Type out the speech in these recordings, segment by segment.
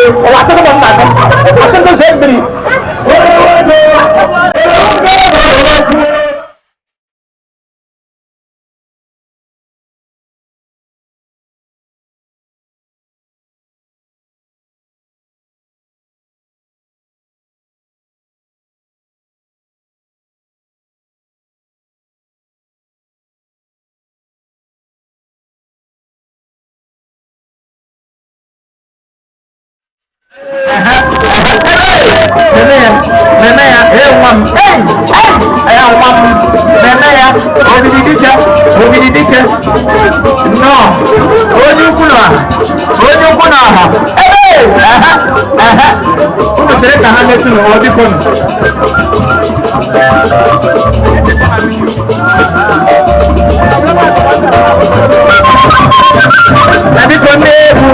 Ụwa asị gị mma asị. Asị gị zee mmiri. Nene ya, nwa m, nwa m, nene ya, obidi dike, nnọọ, onye ukwu na ọha, unu chere ka ha metụ n'ụwa biko nụ. Na biko ndị egwu.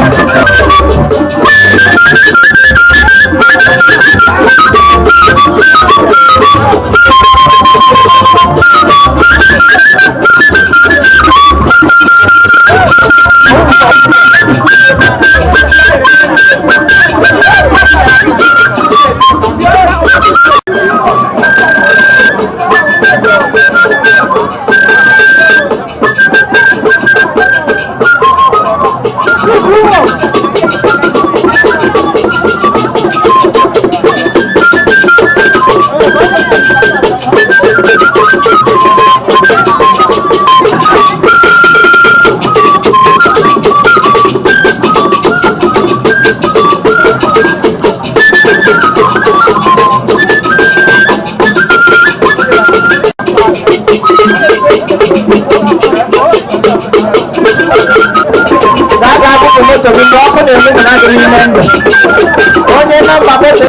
Onye nọmba moto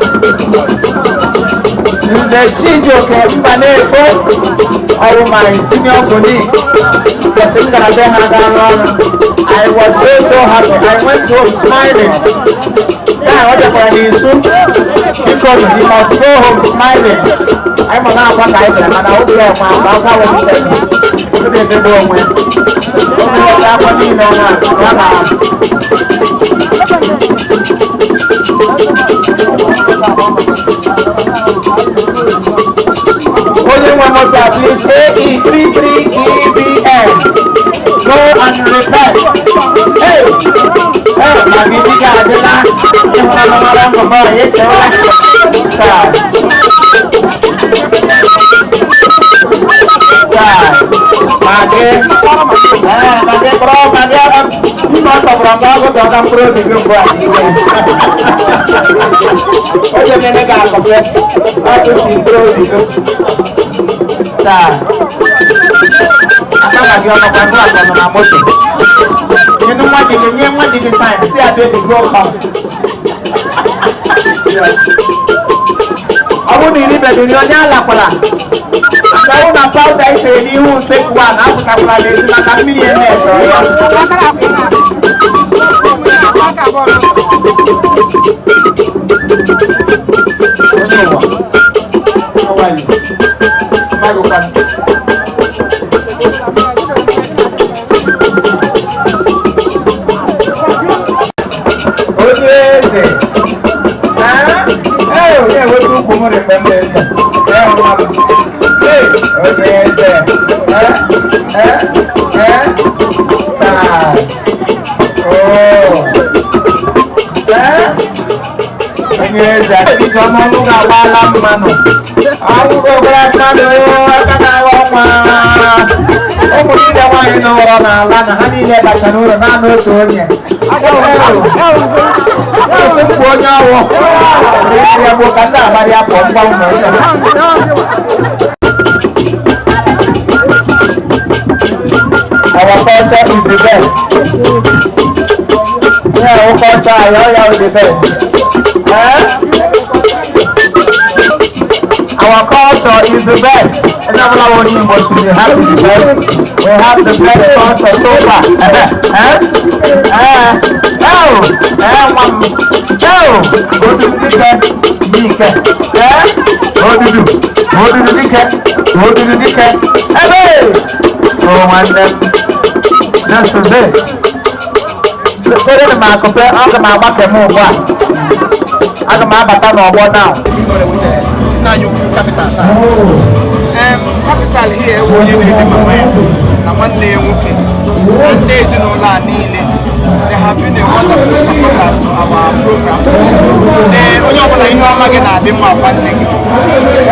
Nze Chijioke Mbanefo ọwụ my senior colleague kwesịrị m gara be ha gaa ọrụ. I was so so happy. I went home smiling. Ya ọ bịakwara n'izu because he must go home smiling. Anyị ma na-akwa ka anyị bịara mana obi ọma akwa akwa wepụta obi emegbu onwe. Obi akwa niile ọ na-akwa ya na onye nwe moto a, please, AE33EBN. Go and repent. Hey! Hey, ma gị dị ga-adịla ịhụra n'ọrụ mbọ ya echewa. Taa. Taa. Ma gị. Ee, ma gị kpọrọ ma gị mma ọ tọgbọrọ mgbe ọgụ dọga mkpụrụ obi gị mgbe a. Onye mere ga-akọpe ọtụtụ mkpụrụ obi gị. Taa. Aka gị ọnọkwa ndị akọ nọ na moto. Nye nwa di gị, nye nwa di gị sign, si ya baby go come. Ọ bụrụ na iribeghị nri onye alakwala. Ọ bụrụ na pawuda ifere n'ihu usekwu a na-apụtakwala n'ezi maka mmiri eme eze ya. Onye ụwa, how are you? Mmadụ kwanụ. Onye eze. Ee, onye enweta ukwu m rịkpe m eze. Ee, mmadụ. Ee, onye eze. Ee, ee, taa. Oo. Ee, onye eze. Ijeọma ọnụ ga-agbala mmanụ. Akwụkwọ gwara mmadụ aka na-aghọ nwa. Ụmụ niile nwaanyị nọrọ n'ala na ha niile bacha n'ụlọ naanị otu onye. Esi mkpu onye ọwụ. Ya bụ ka ndị abalị apụ ngwa ụlọ onye. Our culture is the best. Yeah, our culture, yeah, is the best. Eh? Our culture is the best. And everyone should be happy because we have the best culture so far. Eh? Eh? Oh! Eh, mom. Oh! Go to the dike. Eh? Go to the Go to the dike. Go to the dike. Hey! Oh, man. This is it. Put it in my computer. I'm going to make a move. Aga m abata n'ọgbọ now. Nna anyị ukwu Capital taa. Capital here ewu onye na-ede mama ya na nwanne ya nwoke na ndị ezinụlọ a niile. They have been a wonderful supporters to our program. Ee, onye ọbụla ihe ọma gị na-adị mma gwa nne gị,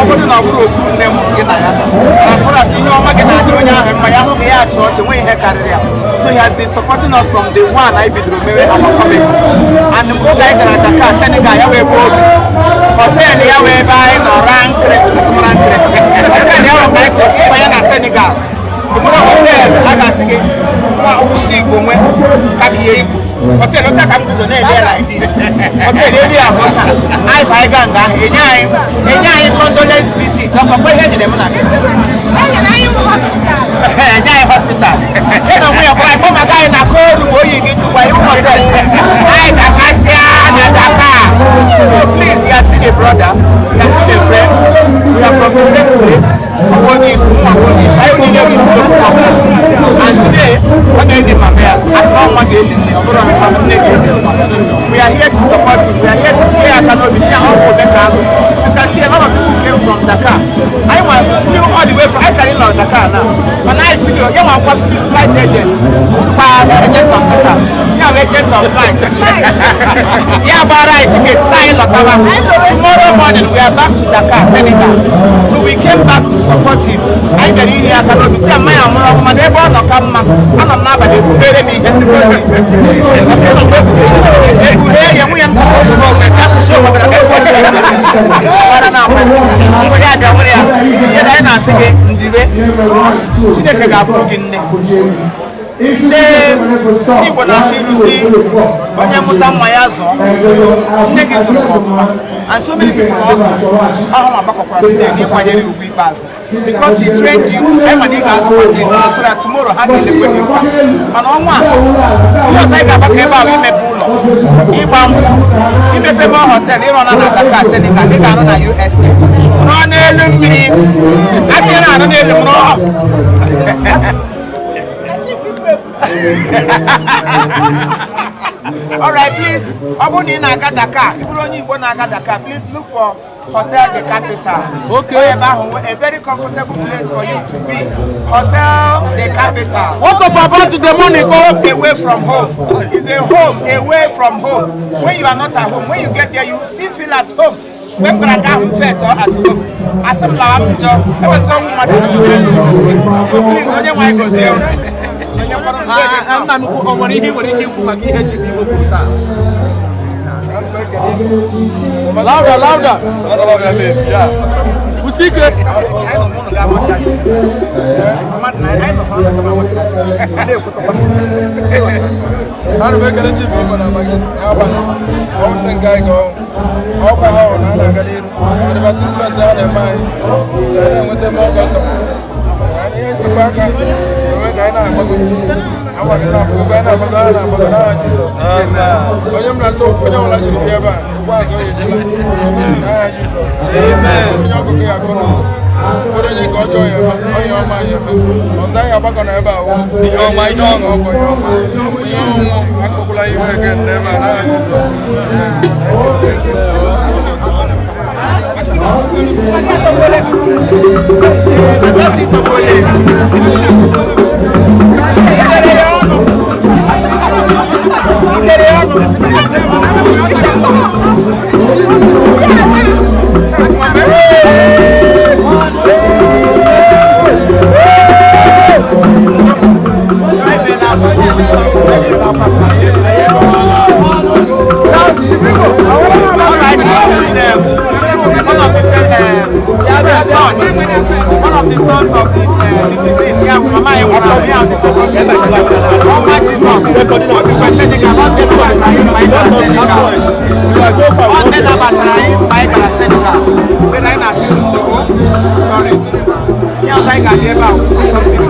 ọ bụrụ na ọ bụrụ ofu nne mụrụ gị na ya, na fọrọ as ihe ọma gị na-adị onye ahụ mma, ya hụ gị, ya achị ọchị, nwee ihe karịrị ya. So he has been supporting us from day one anyị bidoro mewe our comedy, and oge anyị gara Dakar, Senegal, ya wee bụ obi hotel ya wee ebe anyị nọ rankịrị rankịrị hotel ya wee ka anyị kọrọ ya na Senegal. Onwere hotel a ga-asị gị nwa ndị Igbo nwe ka ka ihe ibu hotel otu a ka m guzo na-ele ya like this. Hotel elu ya hụta anyị bụ anyị gaa nga ahụ enye anyị condolence visit. Ọkwa ihe nyere m na gị enye anyị hospital ya na onwe ya gwara anyị maka anyị na kooru ma oyi gị tụkwa iwu hotel anyị dakasịa na Dakar. So please, he has been a brother, he has been a friend. We are from the same place. Ọwọ́ ní ìsú mú àwọn ní ìsú ayé onílé ìsú ló fún ọmọ, and today ọ na-edi mama ya asị na ọnwa ga-eli nne ọ bụrụ ọmịfa nne ga-eli nwa. We are here to support him. We are here to see aka n'obi si ahụ ọkụ ka ahụ. You can see a lot of people came from Dakar. Anyị nwa flew all the way from, anyị karị nọ Dakar now, mana anyị flew ya nwa nkwa flight agent bụrụkwa agent of Satan, ya bụ agent of flight ya gbara anyị ticket si anyị lọtawa. Tomorrow morning we are back to Dakar, Senegal. So we came back to support him. Anyị bịara ihe aka n'obi si ama ya mụrụ ọmụ, mana ebe ọ nọ ka mma. Anọ m n'abalị ekpughere m ihe ndị gosi ekpughe ya. Nwunye m tụrụ ogbugbo onwe si akwụsị onwe na gbara na akwa onye abịa nwere ya. Ihe na anyị na-asị gị ndibe Chineke ga-abụrụ gị nne. Ndị Igbo na-atụ ilu si onye mụta nwa ya zụọ, nne gị zụrụ gị ọfụma, and so many people also ahụ ma gbakọkwara today n'ịkwanyere ugwu ikpeazụ because he trained you. Anyị ma na ị ga-azụkwa ndị so that tomorrow ha ga-elekwe gị mkpa. Mana ọnwa a, ihe ọzọ anyị ga-agbakọ ebe ahụ, imepe ụlọ ịgba nkwụ, imepe ma hotel, ịrụ na Dakar, Senegal, ị ga-arụ na USA, rụọ n'elu mmiri, a sị na arụ n'elu m rụọ. All right, please. Ọ bụrụ na ị na-aga Dakar, ị bụrụ onye Igbo na-aga Dakar, please look for Hotel the Capital. Okay. Ebe ahụ, a very comfortable place for you to be. Hotel the Capital. What of about the money go? Home away from home. It's a home away from home. When you are not at home, when you get there, you still feel at home. Mgbe m gara nga ahụ, m felt at home. Asị m lawa m njọ, ewezụga ọnwụ mmadụ n'elu. So please, onye nwe anyị gozie unu. Onye kwara unu. Nna m ukwu, o nwere ihe ị nwere ike ikwu maka ihe Chief Igbo kwuru taa? Louder, louder. Kwụsị ike. Anyị nọ n'ụlọ ga-amacha gị. Mmadụ na anyị nọ n'ụlọ ga-amacha gị. Na-ekwutọkwa. Ana m ekele Chief Igbo na maka n'abalị ọ ndị nke anyị ka ọkwa ha ọ na a na-aga n'iru advertisement a na-eme anyị ka anyị na-enweta more customer. Anyị ihe njikwa aka eme ka anyị na-agbago awa gị na-agbago ka anyị na-agbago ha na-agbago n'aha Jizọs. Onye m na-asị okwu, onye ọbụla jiri bịa ebe a ụgbọ a ka ọ ga-ejila n'aha Jizọs. Onye ọkụkọ ya akọ n'ụzọ nwere onye nke ọjọọ ya eme, onye ọma ya eme ọzọ, anyị agbakọ na ebe a wụ Ihe ọma, ihe ọṅụ. Ọkọ ihe ọma, ihe ọnwụ akụkwala iwe eke n'ebe a n'aha Jizọs. Idere ya ọnụ. Idere ya ọnụ. Alright, this is one of the sons, one of the sons of the deceased. Yeah, Mama, yeah, this is Ọma Jesus. Obi kwesịrị Senegal, ọ ndị nabatara anyị mgbe anyị gara Senegal. Ọ ndị nabatara anyị mgbe anyị gara Senegal. Mgbe anyị na-asị ndo, sorry. Ihe ọzọ anyị ga-abịa ebe a wụ something.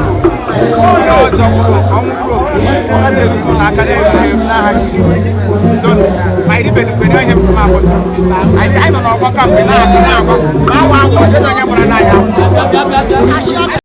Ihe ọjọọ kwuru oke, ọnwụ kwuru oke. Ọ gaghị erute ụlọ aka na-erughị eru n'aha Jizọs. Ndo, ma anyị ribedukwere ihe m sị m abụtụ. Anyị nọ n'ọgbọ kamgbe na-agụ na-agba. Ma awa awa, ọchịchị onye gbara n'anya.